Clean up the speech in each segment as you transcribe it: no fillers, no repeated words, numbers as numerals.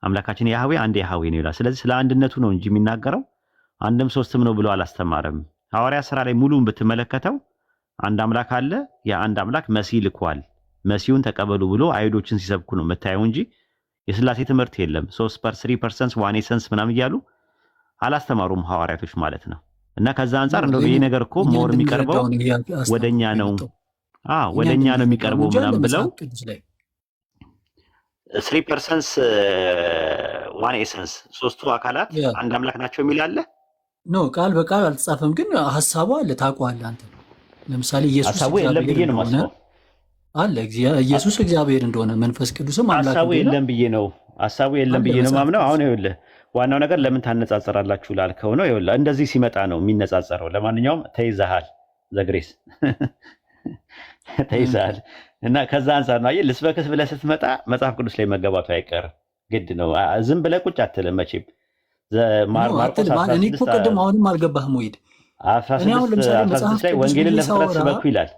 አምላካችን ያህዌ አንድ ያህዌ ነው ይላል። ስለዚህ ስለ አንድነቱ ነው እንጂ የሚናገረው አንድም ሶስትም ነው ብሎ አላስተማረም። ሐዋርያ ስራ ላይ ሙሉን ብትመለከተው አንድ አምላክ አለ፣ የአንድ አምላክ መሲህ ልኳል፣ መሲሁን ተቀበሉ ብሎ አይሁዶችን ሲሰብኩ ነው የምታየው እንጂ የስላሴ ትምህርት የለም። ሶስት three persons one essence ምናምን እያሉ አላስተማሩም ሐዋርያቶች ማለት ነው። እና ከዛ አንጻር እንደውም ይሄ ነገር እኮ እኛ more የሚቀርበው እንድንረዳው ነው ወደኛ አስተምሮ ነው የመጣው። አዎ እኛ ወደኛ ነው እንድንረዳው ነው የሚቀርበው እንጂ አለ ምናምን ብለው መጽሐፍ ቅዱስ ላይ። three persons one essence ሶስቱ አካላት ያ አንድ አምላክ ናቸው የሚል አለ። No ቃል በቃል አልተጻፈም፣ ግን ሀሳቡ አለ። ታውቀዋለህ አንተ። ለምሳሌ ኢየሱስ ሀሳቡ የለም እግዚአብሔር ብዬ ነው እንደሆነ የማስበው። አለ። ኢየሱስ እግዚአብሔር እንደሆነ መንፈስ ቅዱስም አምላክ ሀሳቡ እንደሆነ የለም ብዬ ነው ሀሳቡ የለም አለ ብዬ ነው መጽሐፍ ማምነው። ቅዱስ። አሁን ይኸውልህ ዋናው ነገር ለምን ታነጻጸራላችሁ ላልከው ነው። ይኸውልህ እንደዚህ ሲመጣ ነው የሚነጻጸረው። ለማንኛውም ተይዘሃል፣ ዘግሬስ ተይዘሃል። እና ከዛ አንጻር ነው አየህ፣ ልስበክስ ብለህ ስትመጣ መጽሐፍ ቅዱስ ላይ መገባቱ አይቀርም፣ ግድ ነው። ዝም ብለህ ቁጭ አትልም መቼም። No ማርቆስ አትልም። እኔ እኮ 16 ቅድም አሁንም አልገባህም ወይድ። እኔ አሁን 16 ለምሳሌ መጽሐፍ 16 ላይ ቅዱስ ወንጌልን ብዬ ለፍጥረት ሳወራ ስበኩ ይላል።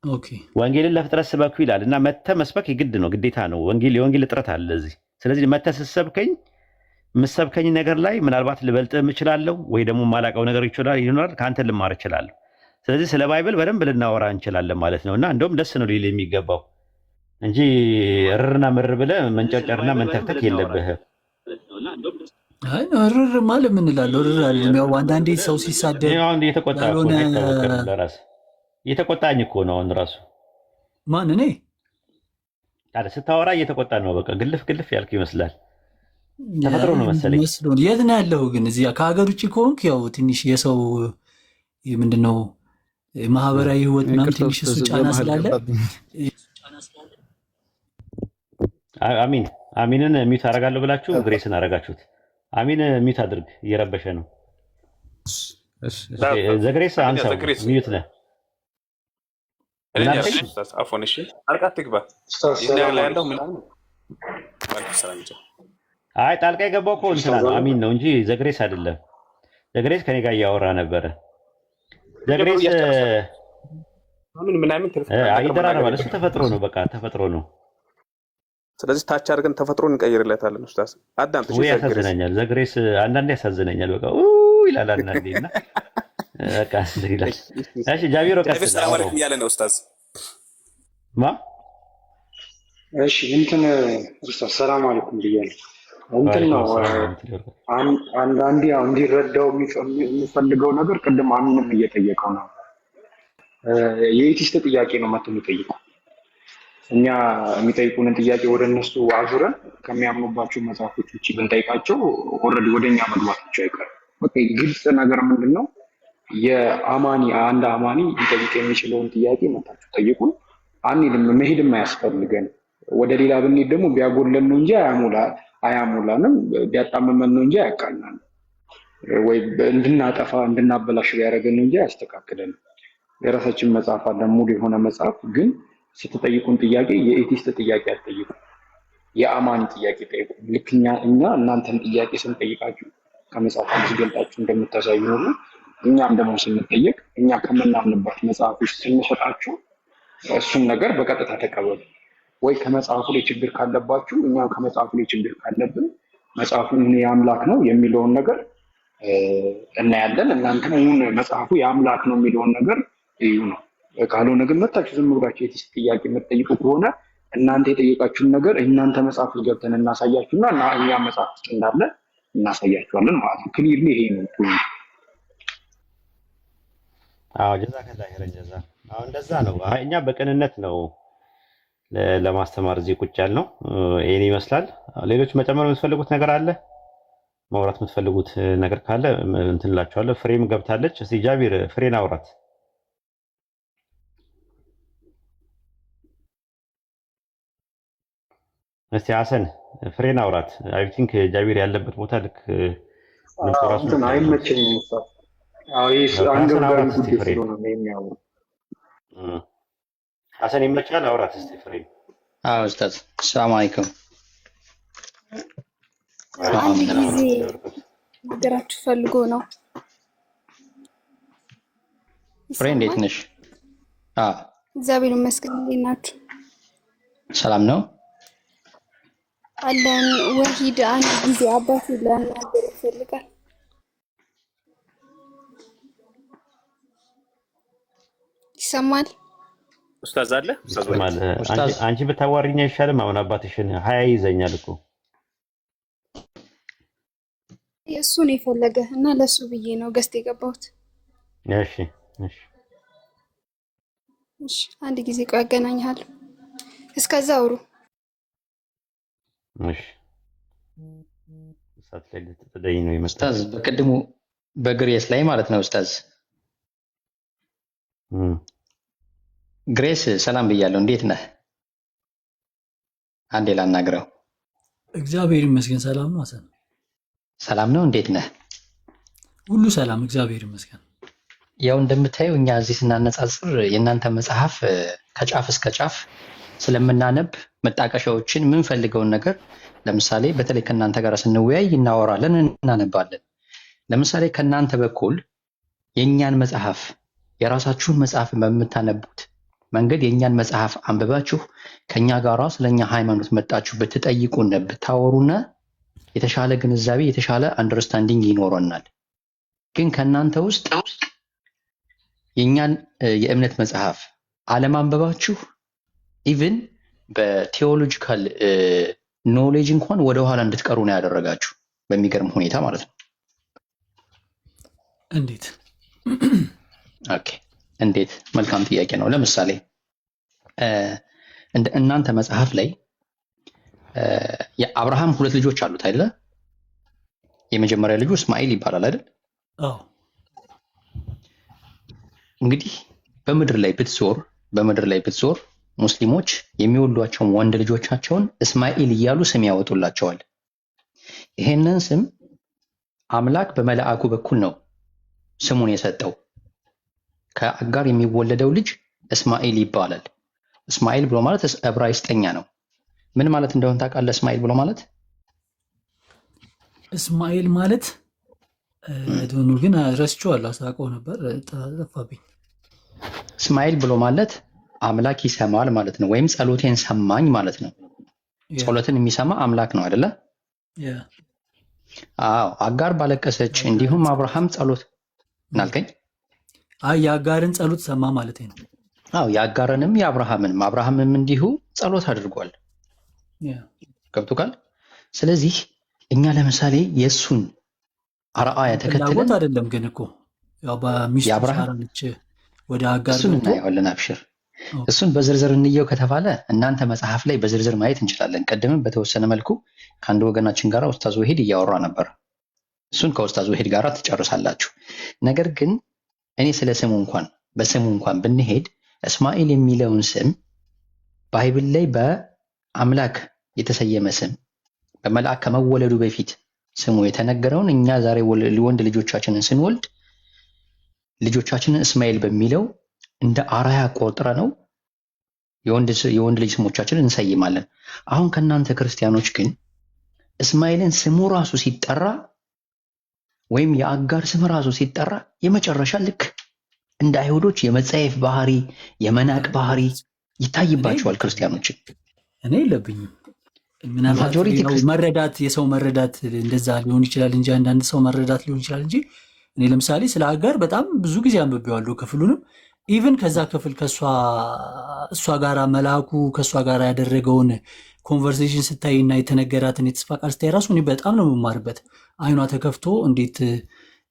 Okay ወንጌልን ለፍጥረት ስበኩ ይላል እና መተህ መስበክ የግድ ነው፣ ግዴታ ነው። ወንጌል የወንጌል እጥረት አለ እዚህ። ስለዚህ መተህ ስትሰብከኝ የምትሰብከኝ ነገር ላይ ምናልባት ልበልጥህም እችላለሁ ወይ ደግሞ የማላውቀው ነገር ይችላል ይኖራል፣ ከአንተ ልማር እችላለሁ። ስለዚህ ስለ Bible በደንብ ልናወራ እንችላለን ማለት ነው። እና እንደውም ደስ ነው ሊል የሚገባው እንጂ እርርና ምር ብለህ መንጨርጨርና መንተክተክ የለብህም። አይ እርርማ ለምን እላለሁ? እርር አልልም። ያው አንዳንዴ ሰው ሲሳደብ እኔ አሁን እየተቆጣ እኮ ያልሆነ ነው፣ አይታወቅም። ለራስህ እየተቆጣኝ እኮ ነው አሁን ራሱ። ማን እኔ ታዲያ ስታወራ እየተቆጣ ነው። በቃ ግልፍ ግልፍ ያልክ ይመስላል። ተፈጥሮ ነው መሰለኝ። መስሎን። የት ነው ያለው ግን? እዚያ ከሀገር ውጭ ከሆንክ ያው ትንሽ የሰው ምንድን ነው ማህበራዊ ህይወት ምናምን ይቅርታ ትንሽ እሱ ኡስታዝ፣ ጫና በመሀል ስላለ ገባብኝ። አሚን አሚንን mute አደርጋለሁ ብላችሁ ግሬስን አደረጋችሁት። አሚን mute አድርግ፣ እየረበሸ ነው። እሺ፣ እሺ። Okay፣ ዘግሬስ አንደኛ አንሳው፣ ዘግሬስ mute ነህ። እኔ ምን ያልኩት አልከኝ? ኡስታዝ አፎን እሺ፣ ጣልቃ አትግባ። ኡስታዝ ይህን ሰላም ላይ ያለው አለይኩም። ምናምን ዋለይኩም ሰላም እንጂ አይ ጣልቃ የገባው እኮ እንትና ኡስታዝ ነው አለ አሚን ነው እንጂ ዘግሬስ አይደለም። ዘግሬስ ከኔ ጋር እያወራ ነበረ። ጀምሮ ዘግሬስ እያስጨረሰ ምን ምናምን ትርፍ ነገር መናገር ይደራረባል። እሱ የለብንም። ተፈጥሮ ነው፣ በቃ ተፈጥሮ ነው። ስለዚህ ታች አድርገን ተፈጥሮን እንቀይርለታለን። ኡስታዝ አዳምጥ እሺ። ወይ ዘግሬስ ያሳዝነኛል። ዘግሬስ አንዳንዴ ያሳዝነኛል። በቃ ኡ ይላል አንዳንዴ እና በቃ እንትን ይላል። እሺ ጃቢሮ ጃቢር ቀጥል፣ ሰላም አውራው አለይኩም እያለ ነው ኡስታዝ። ማ እሺ እንትን ኡስታዝ ሰላም አለይኩም ብያለሁ። እንትን ወአለይኩም ነው ሰላም ወራህመቱላሂ ወበረካቱ። አንዳንዴ ያው እንዲረዳው የሚፈልገው ነገር ቅድም አሚንም እየጠየቀው ነው። የ atheist ጥያቄ ነው መጥቶ የሚጠይቁ። እኛ የሚጠይቁንን ጥያቄ ወደ እነሱ አዙረን ከሚያምኑባቸው መጽሐፎች ውጭ ብንጠይቃቸው already ወደ እኛ መግባታቸው አይቀርም። በቃ ግልጽ ነገር ምንድን ነው፣ የአማኒ አንድ አማኒ ሊጠይቅ የሚችለውን ጥያቄ መታችሁ ጠይቁን። አንሄድም፣ መሄድም አያስፈልገን። ወደ ሌላ ብንሄድ ደግሞ ቢያጎለን ነው እንጂ አያሞላንም፣ ቢያጣምመን ነው እንጂ አያቃናንም፣ ወይ እንድናጠፋ እንድናበላሽ ቢያደርገን ነው እንጂ አያስተካክለንም። የራሳችን መጽሐፍ አለ፣ ሙሉ የሆነ መጽሐፍ። ግን ስትጠይቁን ጥያቄ የ atheist ጥያቄ አትጠይቁ፣ የአማኒ ጥያቄ ጠይቁ። ልክ እኛ እናንተን ጥያቄ ስንጠይቃችሁ ከመጽሐፍ ቅዱስ ገልጣችሁ እንደምታሳዩ ሁሉ እኛም ደግሞ ስንጠየቅ እኛ ከምናምንባት መጽሐፍ ውስጥ ስንሰጣችሁ እሱን ነገር በቀጥታ ተቀበሉ። ወይ ከመጽሐፉ ላይ ችግር ካለባችሁ እኛም ከመጽሐፉ ላይ ችግር ካለብን መጽሐፉ የአምላክ ነው የሚለውን ነገር እናያለን። እናንተም እውን መጽሐፉ የአምላክ ነው የሚለውን ነገር እዩ ነው። ካልሆነ ግን መታችሁ ዝም ብላችሁ የ atheist ጥያቄ የምትጠይቁ ከሆነ እናንተ የጠየቃችሁን ነገር እናንተ መጽሐፍ ውስጥ ገብተን እናሳያችሁና እና እኛ መጽሐፍ ውስጥ እንዳለ እናሳያችኋለን ማለት ነው። Clearly ይሄ ነው point። አዎ ጀዛከላ ኸይረን ጀዛ። አዎ እንደዛ ነው። አይ እኛ በቅንነት ነው ለማስተማር እዚህ ቁጭ ያልነው። ይሄን ይመስላል። ሌሎች መጨመር የምትፈልጉት ነገር አለ? ማውራት የምትፈልጉት ነገር ካለ እንትን እላችኋለሁ። ፍሬም ገብታለች። እስቲ ጃቢር ፍሬን አውራት። እስቲ ሀሰን ፍሬን አውራት። I think ጃቢር ያለበት ቦታ ልክ ድምፁ ራሱ እንትን ልክ አይደለም። አይመቸኝም ኡስታዝ። አዎ ይሄ ሀሰን አንገብጋቢ አውራት እስቲ ጉዳይ ፍሬን። ስለሆነ ነው የሚያወሩ። እ፣ ሀሰን ይመቻል። አውራት እስቲ ፍሬን። አዎ ኡስታዝ፣ ሰላም አለይኩም። ወአለይኩም አንድ ሰላም ጊዜ ወረህመቱላሂ ወበረካቱ። ነገራችሁ ፈልጎ ነው። ፍሬ እንዴት ይሰማል? ነሽ? አዎ እግዚአብሔር ይመስገን። እንዴት ናችሁ? ሰላም ነው። አለን ወሂድ አንድ ጊዜ አባቴ ሊያናግር ይፈልጋል። ይሰማል? ኡስታዝ አለ ኡስታዝ ወሂድ ይሰማል። ኡስታዝ አንቺ ብታዋሪኝ አይሻልም? አሁን አባትሽን ሀያ ይዘኛል እኮ። እሱን የፈለገ እና ለሱ ብዬ ነው guest የገባሁት። እሺ እሺ። እሺ አንድ ጊዜ ቆይ አገናኝሃለሁ። እስከዛ አውሩ። እሺ እሳት ላይ ልትጥደኝ ነው ኡስታዝ የመጣችው። በቅድሙ በግሬስ ላይ ማለት ነው። ኡስታዝ እም። ግሬስ ሰላም ብያለሁ። እንዴት ነህ? አንዴ ላናግረው። እግዚአብሔር ይመስገን ሰላም ነው። ሀሰን ሰላም ነው። እንዴት ነህ? ሁሉ ሰላም፣ እግዚአብሔር ይመስገን። ያው እንደምታየው እኛ እዚህ ስናነጻጽር የእናንተ መጽሐፍ ከጫፍ እስከ ጫፍ ስለምናነብ መጣቀሻዎችን የምንፈልገውን ነገር ለምሳሌ በተለይ ከእናንተ ጋር ስንወያይ እናወራለን፣ እናነባለን። ለምሳሌ ከእናንተ በኩል የእኛን መጽሐፍ የራሳችሁን መጽሐፍ በምታነቡት መንገድ የእኛን መጽሐፍ አንብባችሁ ከእኛ ጋር ስለኛ ሃይማኖት መጣችሁ ብትጠይቁን ብታወሩነ የተሻለ ግንዛቤ የተሻለ understanding ይኖረናል። ግን ከእናንተ ውስጥ የእኛን የእምነት መጽሐፍ አለማንበባችሁ even በ theological knowledge እንኳን ወደኋላ እንድትቀሩ ነው ያደረጋችሁ፣ በሚገርም ሁኔታ ማለት ነው። እንዴት? Okay፣ እንዴት? መልካም ጥያቄ ነው። ለምሳሌ እንደ እናንተ መጽሐፍ ላይ የአብርሃም ሁለት ልጆች አሉት አይደለ? የመጀመሪያ ልጁ እስማኤል ይባላል አይደል? አዎ እንግዲህ በምድር ላይ ብትዞር ሙስሊሞች የሚወልዷቸውን ወንድ ልጆቻቸውን እስማኤል እያሉ ስም ያወጡላቸዋል። ይሄንን ስም አምላክ በመልአኩ በኩል ነው ስሙን የሰጠው። ከአጋር የሚወለደው ልጅ እስማኤል ይባላል። እስማኤል ብሎ ማለት ዕብራይስጥኛ ነው። ምን ማለት እንደሆነ ታውቃለህ? እስማኤል ብሎ ማለት እስማኤል ማለት ዶኑ ግን ረስቼዋለሁ። አሳውቀው ነበር ጠፋብኝ። እስማኤል ብሎ ማለት አምላክ ይሰማል ማለት ነው፣ ወይም ጸሎቴን ሰማኝ ማለት ነው። ያ ጸሎትን የሚሰማ አምላክ ነው አይደለ? ያ አዎ። አጋር ባለቀሰች፣ እንዲሁም አብርሃም ጸሎት እናልከኝ። አይ የአጋርን ጸሎት ሰማ ማለት ነው። አዎ፣ የአጋርንም የአብርሃምንም አብርሃምም እንዲሁ ጸሎት አድርጓል። ያ ገብቶካል? ስለዚህ እኛ ለምሳሌ የእሱን አርአያ ፍላጎት ተከትለን አይደለም ግን እኮ ያው በሚስቱ የአብርሃም ሳራ ነች ወደ አጋር እሱን ገብቶ እናየዋለን። አብሽር፣ okay። እሱን በዝርዝር እንየው ከተባለ እናንተ መጽሐፍ ላይ በዝርዝር ማየት እንችላለን። ቅድምም በተወሰነ መልኩ ከአንድ ወገናችን ጋር ኡስታዝ ወሂድ እያወራ ነበር። እሱን ከኡስታዝ ወሂድ ጋር ትጨርሳላችሁ። ነገር ግን እኔ ስለ ስሙ እንኳን በስሙ እንኳን ብንሄድ እስማኤል የሚለውን ስም Bible ላይ በአምላክ የተሰየመ ስም በመልአክ ከመወለዱ በፊት ስሙ የተነገረውን እኛ ዛሬ ወንድ ልጆቻችንን ስንወልድ ልጆቻችንን እስማኤል በሚለው እንደ አራያ ቆጥረ ነው የወንድ ልጅ ስሞቻችንን እንሰይማለን። አሁን ከእናንተ ክርስቲያኖች ግን እስማኤልን ስሙ ራሱ ሲጠራ ወይም የአጋር ስም ራሱ ሲጠራ የመጨረሻ ልክ እንደ አይሁዶች የመጸየፍ ባህሪ፣ የመናቅ ባህሪ እኔ ይታይባቸዋል ክርስቲያኖችን። እኔ የለብኝም። ምናልባት majority ያው መረዳት የሰው መረዳት እንደዛ ሊሆን ይችላል እንጂ አንዳንድ ሰው መረዳት ሊሆን ይችላል እንጂ እኔ ለምሳሌ ስለ አጋር በጣም ብዙ ጊዜ አንብቤዋለሁ ክፍሉንም even ከዛ ክፍል ከእሷ እሷ ጋራ መልአኩ ከእሷ ጋር ያደረገውን conversation ስታይ እና የተነገራትን የተስፋ ቃል ስታይ ራሱ እኔ በጣም ነው የምማርበት። አይኗ ተከፍቶ እንዴት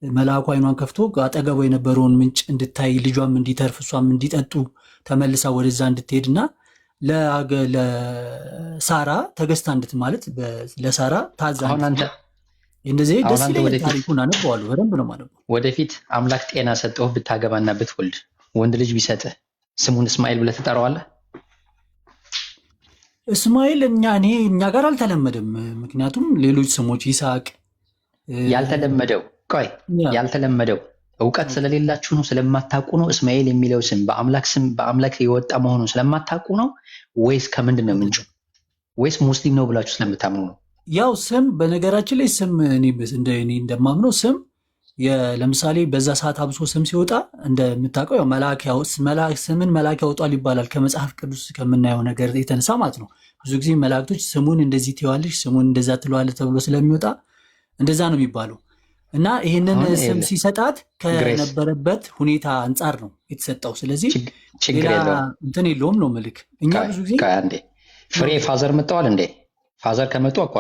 መልአኩ አይኗን ከፍቶ አጠገቧ የነበረውን ምንጭ እንድታይ ልጇም እንዲተርፍ እሷም እንዲጠጡ ተመልሳ ወደዛ እንድትሄድ እና ለሳራ ተገዝታ እንድት ማለት ለሳራ ታዛ አሁን አንተ እንድትኖር እንደዚህ አሁን ደስ አንተ ይለኛል። ወደፊት ታሪኩን አነበዋለሁ፣ በደንብ ነው የማነበው። ወደፊት አምላክ ጤና ሰጠው ብታገባና ብትወልድ ወንድ ልጅ ቢሰጥህ ስሙን እስማኤል ብለህ ትጠራዋለህ? እስማኤል እኛ ጋር አልተለመደም። ምክንያቱም ሌሎች ስሞች ይስሐቅ ያልተለመደው ቆይ ያ ያልተለመደው እውቀት ስለሌላችሁ ነው፣ ስለማታውቁ ነው? እስማኤል የሚለው ስም በአምላክ ስም በአምላክ የወጣ መሆኑን ስለማታውቁ ነው ወይስ ከምንድን ነው ምንጩ? ወይስ ሙስሊም ነው ብላችሁ ስለምታምኑ ነው? ያው ስም በነገራችን ላይ ስም እኔ እንደማምነው ስም ለምሳሌ በዛ ሰዓት አብሶ ስም ሲወጣ እንደምታውቀው ያው መልአክ ስምን መልአክ ያወጣል ይባላል፣ ከመጽሐፍ ቅዱስ ከምናየው ነገር የተነሳ ማለት ነው። ብዙ ጊዜ መላእክቶች ስሙን እንደዚህ ትይዋለሽ፣ ስሙን እንደዛ ትለዋለህ ተብሎ ስለሚወጣ እንደዛ ነው የሚባለው። እና ይህንን አሁን ስም ይኸውልህ ሲሰጣት ግሬስ ከነበረበት ሁኔታ አንጻር ነው የተሰጠው። ስለዚህ ችግር ሌላ የለውም። እንትን የለውም ነው ምልክ እኛ ቆይ ብዙ ጊዜ ቆይ አንዴ፣ ፍሬ father መጥተዋል እንዴ? Father ከመጡ አቋርጣለሁ።